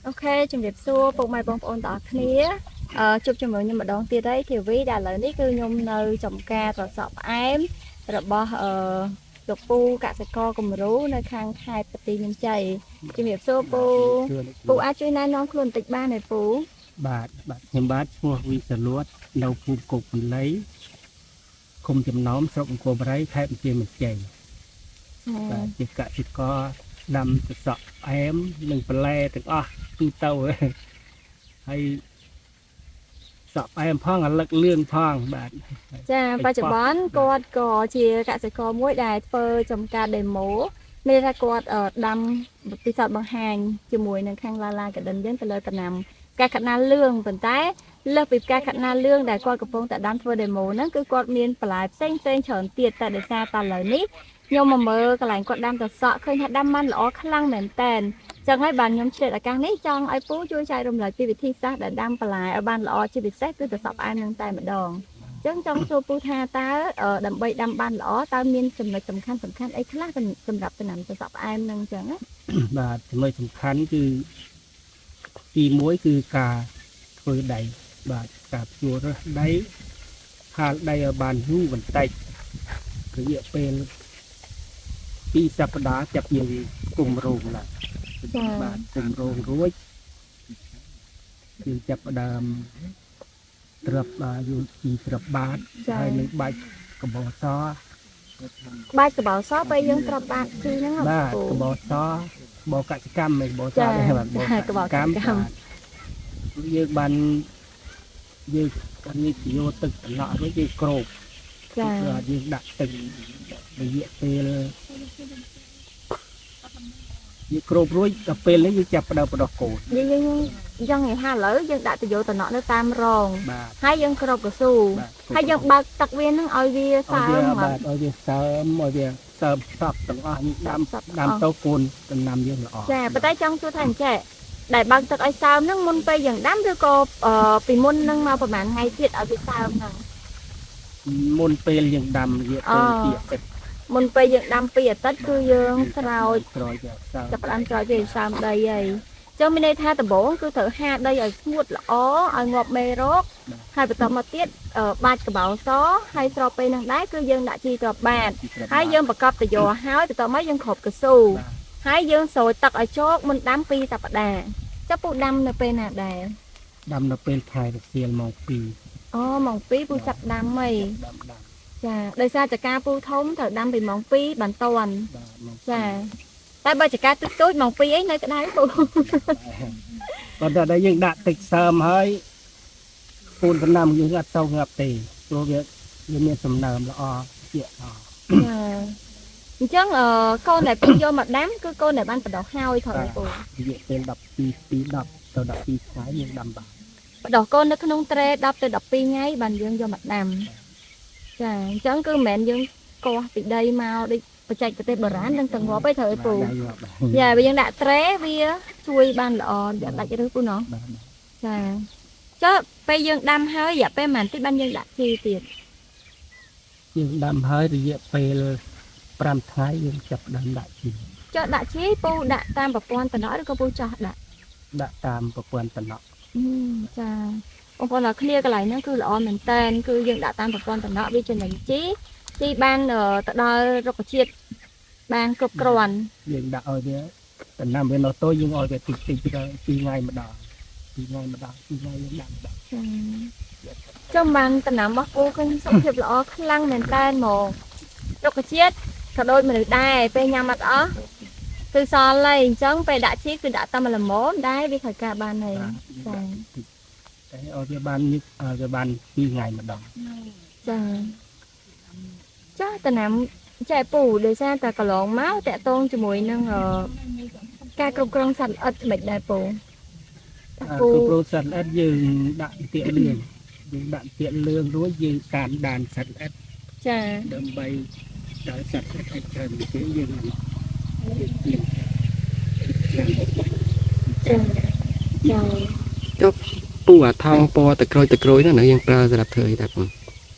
OK ជំរាបសួរពុកម៉ែបងប្អូនទាំងអស់គ្នាជួបជាមួយខ្ញុំម្ដងទៀតហើយធីវីដែលឥឡូវនេះគឺខ្ញុំនៅចំការត្រសក់ផ្អែមរបស់លោកពូកសិករគំរូនៅខាងខេត្តបន្ទាយមានជ័យជំរាបសួរពូពូអាចជួយណែនាំខ្លួនបន្តិចបានទេពូ បាទបាទខ្ញុំបាទឈ្មោះវិសាលួតនៅភូមិគោកពន្លៃឃុំចំណោមស្រុកអង្គរបរិយខេត្តបន្ទាយមានជ័យបាទជាកសិករដាំត្រសក់ផ្អែមនិងបន្លែទាំងអស់ទូទៅហើយសក់ផ្អែមផងអាលឹកលឿងផងបាទ ចាបច្ចុប្បន្នគាត់ក៏ជាកសិករមួយដែលធ្វើចំការ demo មានន័យថាគាត់ដាំពិសោធន៍បង្ហាញជាមួយនឹងខាងឡាឡាកដិនយើងទៅលើដំណាំផ្កាកណាលឿងប៉ុន្តែលើសពីផ្កាកណាលឿងដែលគាត់កំពុងតែដាំធ្វើ demo ហ្នឹងគឺគាត់មានបន្លែផ្សេងផ្សេងច្រើនទៀតតែដោយសារតែឥឡូវនេះខ្ញុំមកមើលកន្លែងគាត់ដាំត្រសក់ឃើញថាដាំបានល្អខ្លាំងមែនតែនចឹងហើយបានខ្ញុំឆ្លៀតឱកាសនេះចង់ឲ្យពូជួយចែករំលែកពីវិធីសាស្ត្រដែលដាំបន្លែឲ្យបានល្អជាពិសេសគឺត្រសក់ផ្អែមនឹងតែម្ដងចឹងចង់សួរពូថាតើដើម្បីដាំបានល្អតើមានចំណុចសំខាន់សំខាន់អីខ្លះសម្រាប់ដំណាំត្រសក់ផ្អែមនឹងចឹងណា បាទចំណុចសំខាន់គឺទី1គឺការធ្វើដីបាទការភ្ជួររើសដីហាលដីឲ្យបានយូរបន្តិចរយៈពេល2សប្តាហ៍ចាប់យើងគុំរោងឡើងបាទគុំរោងរួចយើងចាប់ផ្ដើមត្រឹបបាទយកជីត្រឹបបាតហើយនឹងបាច់កបោស បាច់កបោសពេលយើងត្រឹបបាតជីហ្នឹង បាទកបោសបកសិកម្មមិនបោសទេបាទបកសិកម្មបាទយើងបានយើងនេះយកទឹកត្រឡក់រួចយើងគ្រប ចា យើងដាក់ទឹករយៈពេលយើងគ្របរួចដល់ពេលនេះយើងចាប់ផ្ដើមបដោះកូន យើងយើងយ៉ាងនិយាយថាឥឡូវយើងដាក់តយោតំណក់នៅតាមរងហើយយើងគ្របកស៊ូហើយយើងបើកទឹកវានឹងឲ្យវាសើម បាទឲ្យវាសើមឲ្យវាសើមសពទាំងអស់ដាំដាំទៅកូនដំណាំយើងល្អ ចាប៉ុន្តែចង់សួរថាអញ្ចេះដែលបើកទឹកឲ្យសើមហ្នឹងមុនពេលយើងដាំឬក៏ពីមុនហ្នឹងមកប្រហែលថ្ងៃទៀតឲ្យវាសើមហ្នឹង មុនពេលយើងដាំរយៈពេល2អាទិត្យ មុនពេលយើងដាំ2អាទិត្យគឺយើងស្រោច ស្រោចសើម ចាប់ផ្ដើមស្រោចវាសើមដីហើយចឹងមានន័យថាដំបូងគឺត្រូវហាដីឲ្យស្ងួតល្អឲ្យងាប់មេរោគហើយបន្តមកទៀតបាច់កបោសហើយស្របពេលនឹងដែរគឺយើងដាក់ជីទ្រាប់បាតហើយយើងប្រកបតយោហើយបន្តមកយើងគ្របកស៊ូហើយយើងស្រោចទឹកឲ្យជោគមុនដាំ2សប្តាហ៍ចុះពូដាំនៅពេលណាដែរ ដាំនៅពេលខែរសៀលម៉ោង2 អូម៉ោង2ពូចាប់ដាំហី ដាំដាំ ចាដោយសារចការពូធំត្រូវដាំពីម៉ោង2បានតាន់ចាតែបើចការទូចទូចម៉ោង2អីនៅក្តៅពូ ប៉ុន្តែដល់យើងដាក់ទឹកសើមហើយពូនដំណាំយើងអត់ទៅងាប់ទេព្រោះវាមានសំណើមល្អជាល្អ ចាអញ្ចឹងកូនដែលពូយកមកដាំគឺកូនដែលបានបដោះហើយថយពូ រយៈពេល12ពី10ទៅ12ថ្ងៃយើងដាំបាន បដោះកូននៅក្នុងត្រេ10ទៅ12ថ្ងៃបានយើងយកមកដាំចាអញ្ចឹងគឺមិនមែនយើងកោះពីដីមកដូចបច្ចេកទេសបុរាណនឹងទៅងាប់ឯងត្រូវឲ្យពូយ៉ាបើយើងដាក់ត្រេវាជួយបានល្អដាច់ឬពូណោះចាចុះពេលយើងដាំហើយរយៈពេលប៉ុន្មានតិចបានយើងដាក់ជីទៀត យើងដាំហើយរយៈពេល5ថ្ងៃយើងចាប់ដើមដាក់ជី ចុះដាក់ជីពូដាក់តាមប្រព័ន្ធតំណក់ឬក៏ពូចោះដាក់ ដាក់តាមប្រព័ន្ធតំណក់ ចាបងប្អូនដល់គ្នាកន្លែងហ្នឹងគឺល្អមែនតើគឺយើងដាក់តាមប្រព័ន្ធតំណក់វាចំណេញជីជីបានទៅដល់រុក្ខជាតិបានគ្រប់គ្រាន់ យើងដាក់ឲ្យវាដំណាំវានៅតូចយើងឲ្យវាតិចតិចទៅ2ថ្ងៃម្ដង2ថ្ងៃម្ដង2ថ្ងៃយើងដាក់ម្ដង ចាំបានដំណាំរបស់ពូឃើញសុខភាពល្អខ្លាំងមែនតើហ្មងរុក្ខជាតិក៏ដូចមនុស្សដែរពេលញ៉ាំអត់អស់គឺសល់ហើយអញ្ចឹងពេលដាក់ជីគឺដាក់តាមល្មមដែរវាត្រូវការបានហើយ ចាតែឲ្យវាបានឲ្យវាបាន2ថ្ងៃម្ដង ចាចាតំណាំចែពូដោយសារតែកន្លងមកតាក់ទងជាមួយនឹងការគ្រប់គ្រងសត្វល្អិតមិនដែរពូ គ្រប់គ្រងសត្វល្អិតយើងដាក់ទៀកលឿងយើងដាក់ទៀកលឿងរួចយើងតាមដានសត្វល្អិត ចា ដើម្បីដល់សត្វល្អិតឲ្យច្រើនជាងយើងយើងទី ចាចា ចុះពូអាថោងពណ៌តក្រូចតក្រូចហ្នឹងយើងប្រើសម្រាប់ធ្វើអីដែរពូ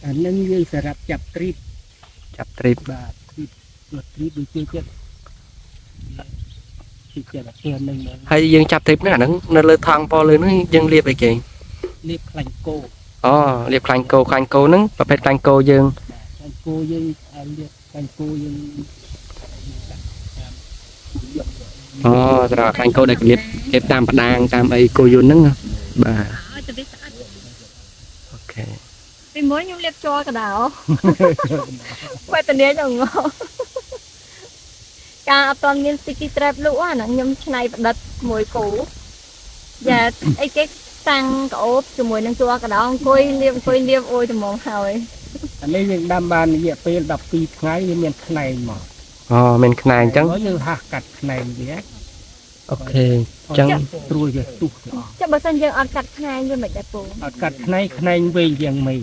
អានឹងយើងសម្រាប់ចាប់ទ្រីប ចាប់ទ្រីប បាទទ្រីបព្រោះទ្រីបវាជួយចិត្ត ពីជាតែពឿននឹងមក ហើយយើងចាប់ទ្រីបហ្នឹងអាហ្នឹងនៅលើថង់ពណ៌លឿងហ្នឹងយើងលាបអីគេ លាបខ្លាញ់គោ អូលាបខ្លាញ់គោខ្លាញ់គោហ្នឹងប្រភេទខ្លាញ់គោយើង ខ្លាញ់គោយើងឲ្យលាបខ្លាញ់គោយើងដាក់តាមយក អូសម្រាប់ខ្លាញ់គោដែលគេលាបលាបតាមផ្ដាងតាមអីគោយន្តហ្នឹងណាបាទ ឲ្យតែវាស្អាត OK ពីមុនខ្ញុំលាបជ័រកដោវេទនាចងងការអត់ទាន់មាន sticky trap លក់អាហ្នឹងខ្ញុំច្នៃប្រឌិតមួយគូយ៉ាអីគេតាំងក្អូបជាមួយនឹងជ័រកដោអង្គុយលាបអង្គុយលាបអូយត្មងហើយ អានេះយើងដាំបានរយៈពេល12ថ្ងៃវាមានខ្នែងមក អូមានខ្នែងអញ្ចឹង យើងហាស់កាត់ខ្នែងវា OK អញ្ចឹង ត្រួយវាទុះល្អ ចុះបើសិនយើងអត់កាត់ខ្នែងវាមិនដែរពូ អត់កាត់ខ្នែងខ្នែងវែងជាងមេ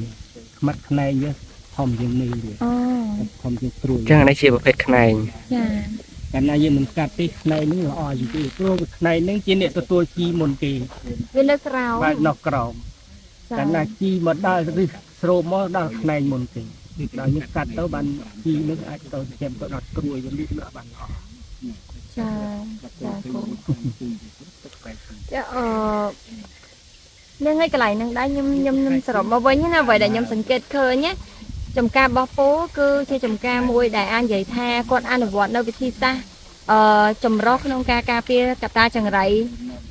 ខ្មាត់ខ្នែងវាធំជាងមេវា អូ ធំជាងត្រួយ អញ្ចឹងអានេះជាប្រភេទខ្នែង ចា កាលណាយើងមិនកាត់ទេខ្នែងហ្នឹងល្អជាងគេព្រោះវាខ្នែងហ្នឹងជាអ្នកទទួលជីមុនគេ វានៅក្រោម បាទនៅក្រោម ចា កាលណាជីមកដល់ឬស្រូបមកដល់ខ្នែងមុនគេដល់យើងកាត់ទៅបានជីនឹងអាចទៅចាំទៅដល់ត្រួយវាលូតលាស់បានល្អ ចាចាគូចាអឺនឹងហើយកន្លែងហ្នឹងដែរខ្ញុំខ្ញុំខ្ញុំសរុបមកវិញណាអ្វីដែលខ្ញុំសង្កេតឃើញណាចំការរបស់ពូគឺជាចំការមួយដែលអាចនិយាយថាគាត់អនុវត្តនៅវិធីសាស្ត្រអឺចម្រុះក្នុងការការពារកត្តាចង្រៃ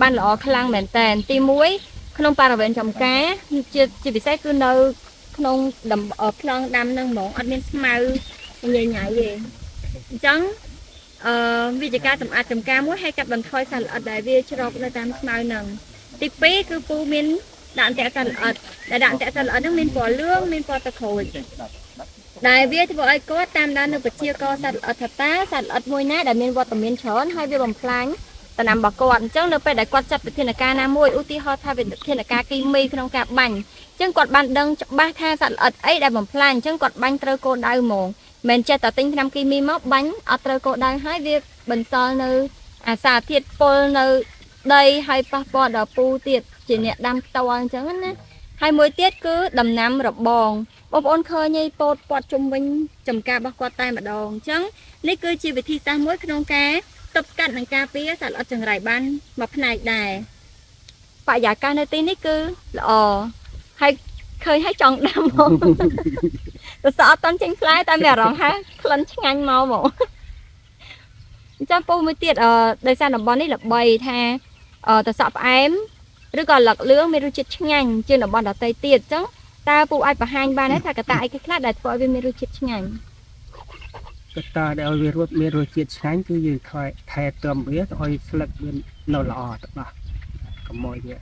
បានល្អខ្លាំងមែនតើទី1ក្នុងបរិវេណចំការជាជាពិសេសគឺនៅក្នុងតំប្លង់ដាំហ្នឹងហ្មងអត់មានស្មៅញ៉ៃញ៉ៃទេអញ្ចឹង អឺវាជាការសម្អាតចំការមួយហើយកាត់បន្ថយសត្វល្អិតដែលវាជ្រកនៅតាមស្មៅហ្នឹងទី2គឺពូមានដាក់អន្ទាក់សត្វល្អិតដែលដាក់អន្ទាក់សត្វល្អិតហ្នឹងមានពណ៌លឿងមានពណ៌ទឹកក្រូចដែលវាធ្វើឲ្យគាត់តាមដាននៅប្រជាករសត្វល្អិតថាតើសត្វល្អិតមួយណាដែលមានវត្តមានច្រើនហើយវាបំផ្លាញដំណាំរបស់គាត់អញ្ចឹងនៅពេលដែលគាត់ចាត់វិធានការណាមួយឧទាហរណ៍ថាវិធានការគីមីក្នុងការបាញ់អញ្ចឹងគាត់បានដឹងច្បាស់ថាសត្វល្អិតអីដែលបំផ្លាញអញ្ចឹងគាត់បាញ់ត្រូវគោលដៅហ្មង មិនចេះតែទិញថ្នាំគីមីមកបាញ់អត់ត្រូវគោលដៅហើយវាបន្សល់នៅអាសារធាតុពុលនៅដីហើយប៉ះពាល់ដល់ពូទៀតជាអ្នកដាំផ្ទាល់អញ្ចឹងណាហើយមួយទៀតគឺដំណាំរបងបងប្អូនឃើញឯពោតពាត់ជុំវិញចំការរបស់គាត់តែម្ដងអញ្ចឹងនេះគឺជាវិធីសាស្ត្រមួយក្នុងការទប់ស្កាត់និងការពារសត្វល្អិតចង្រៃបានមួយផ្នែកដែរបរិយាកាសនៅទីនេះគឺល្អហើយឃើញហើយចង់ដាំហ្មង ទៅសអត់តន់ចេញផ្លែតែមានអារម្មណ៍ថាក្លិនឆ្ងាញ់មកហ្មងអញ្ចឹងពូមួយទៀតអឺដោយសារតំបន់នេះល្បីថាអឺតសក់ផ្អែមឬក៏លឹកលឿងមានរសជាតិឆ្ងាញ់ជាងតំបន់ដទៃទៀតអញ្ចឹងតើពូអាចបង្ហាញបានទេថាកត្តាអីគេខ្លះដែលធ្វើឲ្យវាមានរសជាតិឆ្ងាញ់ កត្តាដែលឲ្យវារត់មានរសជាតិឆ្ងាញ់គឺយើងថែថែទាំវាឲ្យស្លឹកវានៅល្អទាំងអស់កុំឲ្យវា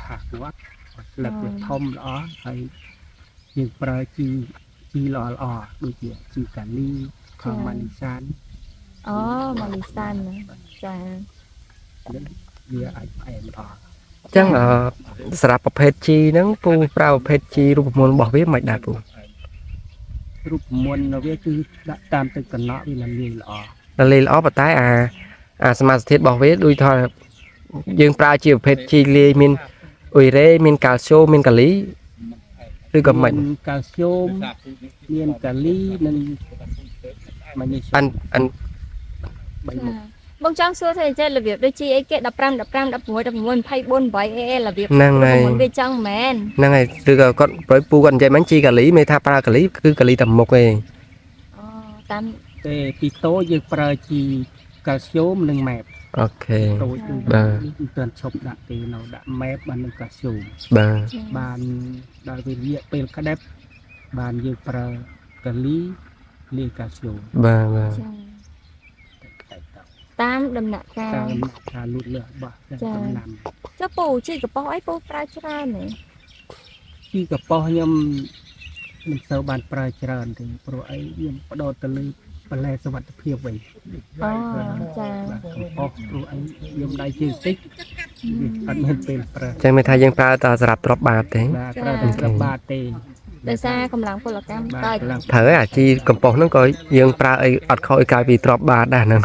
ថាគាត់ឲ្យស្លឹកវាធំល្អហើយយើងប្រើជីជីល្អល្អដូចជាជីកាលីខម៉ានីសាន អូម៉ាលីសានណាចា នឹងវាអាចផ្អែមល្អ អញ្ចឹងអឺសម្រាប់ប្រភេទជីហ្នឹងពូប្រើប្រភេទជីរូបមន្តរបស់វាមិនដែរពូ រូបមន្តវាគឺដាក់តាមទឹកតំណក់វារលាយល្អ រលាយល្អប៉ុន្តែអាអាសមាសធាតុរបស់វាដូចថាយើងប្រើជាប្រភេទជីលាយមានអ៊ុយរ៉េមានកាល់ស្យូមមានកាលីឬក៏មិន មានកាល់ស្យូមមានកាលីនិងម៉ាញ៉េស្យូ អាន ម អាន បីមុខ បងចង់សួរថាចេះរបៀបដូចជាអីគេ15 15 16 16 24 8អេអេរបៀប ហ្នឹងហើយ មុនវាចឹងមែន ហ្នឹងហើយឬក៏គាត់ប្រយពូគាត់និយាយមិញជីកាលីមានថាប្រើកាលីគឺកាលីតែមុខឯង អូតាម ទេពីតូចយើងប្រើជីកាល់ស្យូមនិងម៉ែប OK តូចគឺ បាទ នេះមិនទាន់ឈប់ដាក់ទេនៅដាក់ម៉ែបបាននឹងកាល់ស្យូម បាទ ចា បានដល់វេលាពេលក្តេបបានយើងប្រើកាលីលាយកាល់ស្យូម បាទបាទ ចា តែទៅ តាមដំណាក់កាល តាមការលូតលាស់របស់ ចា ដំណាំ ចុះពូជីកប៉ោះអីពូប្រើច្រើនទេ ជីកប៉ោះខ្ញុំមិនសូវបានប្រើច្រើនទេព្រោះអីខ្ញុំបដោតទៅលើបន្លែសុវត្ថិភាពវិញ អូចា បាទកំប៉ុសព្រោះអីខ្ញុំដៃជើងតិចវាអត់មានពេលប្រើ អញ្ចឹងមានថាយើងប្រើតែសម្រាប់ទ្របបាតទេ បាទប្រើតែស្រាប់បាតទេ ដោយសារកម្លាំងពលកម្ម បាទ តិច កម្លាំង ត្រូវហើយអាជីកំប៉ុសហ្នឹងក៏យើងប្រើអីអត់ខុសអីក្រៅពីទ្របបាតដែរហ្នឹង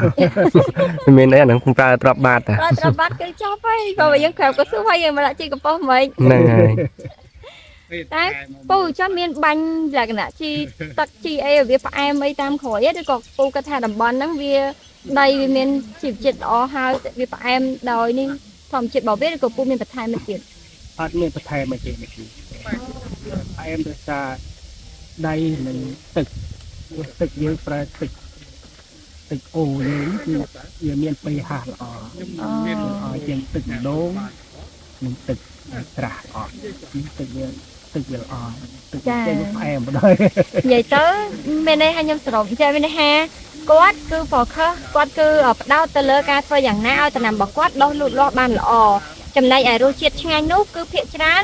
មិនមានអីអាហ្នឹងប្រើទ្របបាតដែរ ប្រើត្របាត់គឺចប់ហើយបើយើងក្រៅក៏សួរហើយយើងមកដាក់ជីកំប៉ុសមិន ហ្នឹងហើយ តែពូចាំមានបាញ់លក្ខណៈជីទឹកជីអីឲ្យវាផ្អែមអីតាមក្រោយឬក៏ពូគាត់ថាតំបន់ហ្នឹងវា ដីវាមានជីវជាតិល្អហើយវាផ្អែមដោយនេះធម្មជាតិរបស់វាឬក៏ពូមានបន្ថែមមួយទៀត អត់មានបន្ថែមអីទេនេះគឺផ្អែមដោយសារដីនិងទឹកព្រោះទឹកយើងប្រើទឹកទឹកអូយើងគឺវាមាន pH ល្អ អូ ល្អជាងទឹកម្ដងនិងទឹកស្រះអត់នេះទឹកវាទឹកវាល្អទឹកវាចេញផ្អែមបណ្ដោយ និយាយទៅមានន័យថាខ្ញុំសរុបចេះមានន័យថាគាត់គឺ focus គាត់គឺផ្ដោតទៅលើការធ្វើយ៉ាងណាឲ្យដំណាំរបស់គាត់ដុះលូតលាស់បានល្អចំណែកឯរសជាតិឆ្ងាញ់នោះគឺភាគច្រើន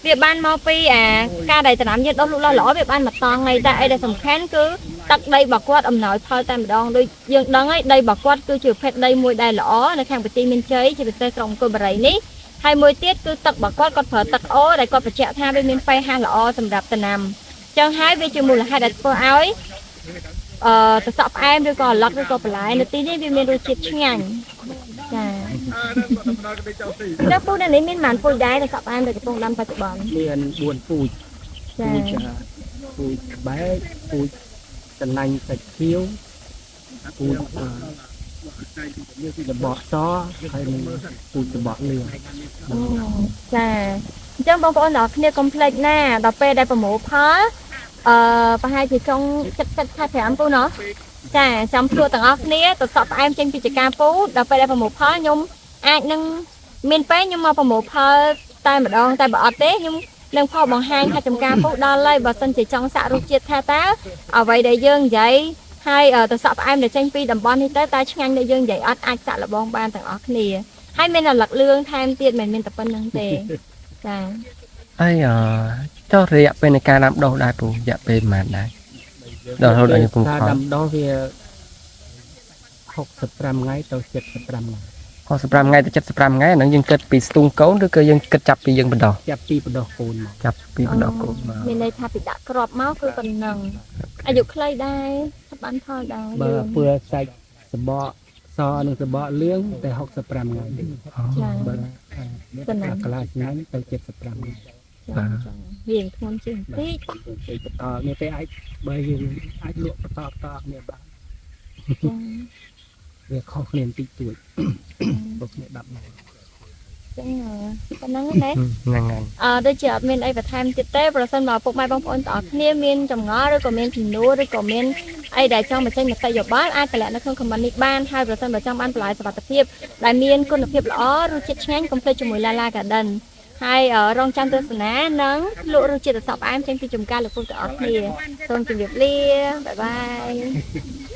វាបានមកពីអាការដែលដំណាំយើងដុះលូតលាស់ល្អវាបានមកតង់ហើយតែអីដែលសំខាន់គឺទឹកដីរបស់គាត់អំណោយផលតែម្ដងដូចយើងដឹងហើយដីរបស់គាត់គឺជាប្រភេទដីមួយដែលល្អនៅខាងប្រទេសមានជ័យជាពិសេសក្រុងអង្គរបរិយនេះហើយមួយទៀតគឺទឹករបស់គាត់គាត់ប្រើទឹកអូរដែលគាត់បញ្ជាក់ថាវាមាន pH ល្អសម្រាប់ដំណាំចឹងហើយវាជាមូលហេតុដែលធ្វើឲ្យអឺត្រសក់ផ្អែមឬក៏អាឡឹកឬក៏បន្លែនៅទីនេះវាមានរសជាតិឆ្ងាញ់ចានៅពូនៅនេះមានប៉ុន្មានពូជដែរត្រសក់ផ្អែមដែលកំពុងដាំបច្ចុប្បន្ន មាន4ពូជ ចា ពូជពូជក្បែកពូជកន្លាញ់សាច់ខៀវពូជរបកសហើយនិងពូជរបកលឿង អូចាអញ្ចឹងបងប្អូនទាំងអស់គ្នាកុំភ្លេចណាដល់ពេលដែលប្រមូលផលអឺប្រហែលជាចុងចិត្តខែ5ពូណោះចាចាំភ្លក់ទាំងអស់គ្នាត្រសក់ផ្អែមចេញពីចការពូដល់ពេលដែលប្រមូលផលខ្ញុំអាចនឹងមានពេលខ្ញុំមកប្រមូលផលតែម្ដងតែបើអត់ទេខ្ញុំនឹងផលបង្ហាញថាចំការពូដល់ហើយបើសិនជាចង់សាក់រសជាតិថាតើអ្វីដែលយើងនិយាយហើយត្រសក់ផ្អែមដែលចេញពីតំបន់នេះទៅតើឆ្ងាញ់ដែលយើងនិយាយអត់អាចសាក់លបងបានទាំងអស់គ្នាហើយមានអាឡឹកលឿងថែមទៀតមិនមែនមានតែប៉ុណ្្នឹងទេចា ហើយអឺចុះរយៈពេលនៃការដាំដុះដែរពូរយៈពេលប្រហែលដែរ ដល់រហូតដល់យើងពុំ ការ ផល ដាំដុះវា65ថ្ងៃទៅ75ថ្ងៃ 65ថ្ងៃទៅ75ថ្ងៃអាហ្នឹងយើងគិតពីស្ទូងកូនឬក៏យើងគិតចាប់ពីយើងបណ្ដោះ ចាប់ពីបណ្ដោះកូនមក ចាប់ពីបណ្ដោះកូនមក មានន័យថាពីដាក់ក្របមកគឺប៉ុណ្ណឹងអាយុខ្លីដែរបានផលដែរ បើពើសាច់សបកសនិងសបកលឿងតែ65ថ្ងៃទេ ចា បើ ប៉ុណ្ណឹង កន្លះឆ្នាំទៅ75ថ្ងៃ ចាចារៀងធ្ងន់ជាងបន្តិច ពេលបន្តនេះពេលអាចបើយើងអាចលក់បន្តបន្តគ្នាបាន ចា វាខុសគ្នាបន្តិចតួចខុសគ្នា10ថ្ងៃ ចឹងប៉ុណ្ណឹងណា ហ្នឹងហើយ អឺដូចជាអត់មានអីបន្ថែមទៀតទេប្រសិនបើពុកម៉ែបងប្អូនទាំងអស់គ្នាមានចម្ងល់ឬក៏មានសំណួរឬក៏មានអីដែលចង់បញ្ចេញមតិយោបល់អាចតម្លាក់នៅក្នុង comment នេះបានហើយប្រសិនបើចង់បានបន្លែសុវត្ថិភាពដែលមានគុណភាពល្អរសជាតិឆ្ងាញ់កុំភ្លេចជាមួយ Lala Garden ហើយរងចាំទស្សនានិងលក់រសជាតិត្រសក់ផ្អែមចេញពីចំការលោកពូទាំងអស់គ្នាសូមជម្រាបលា bye bye.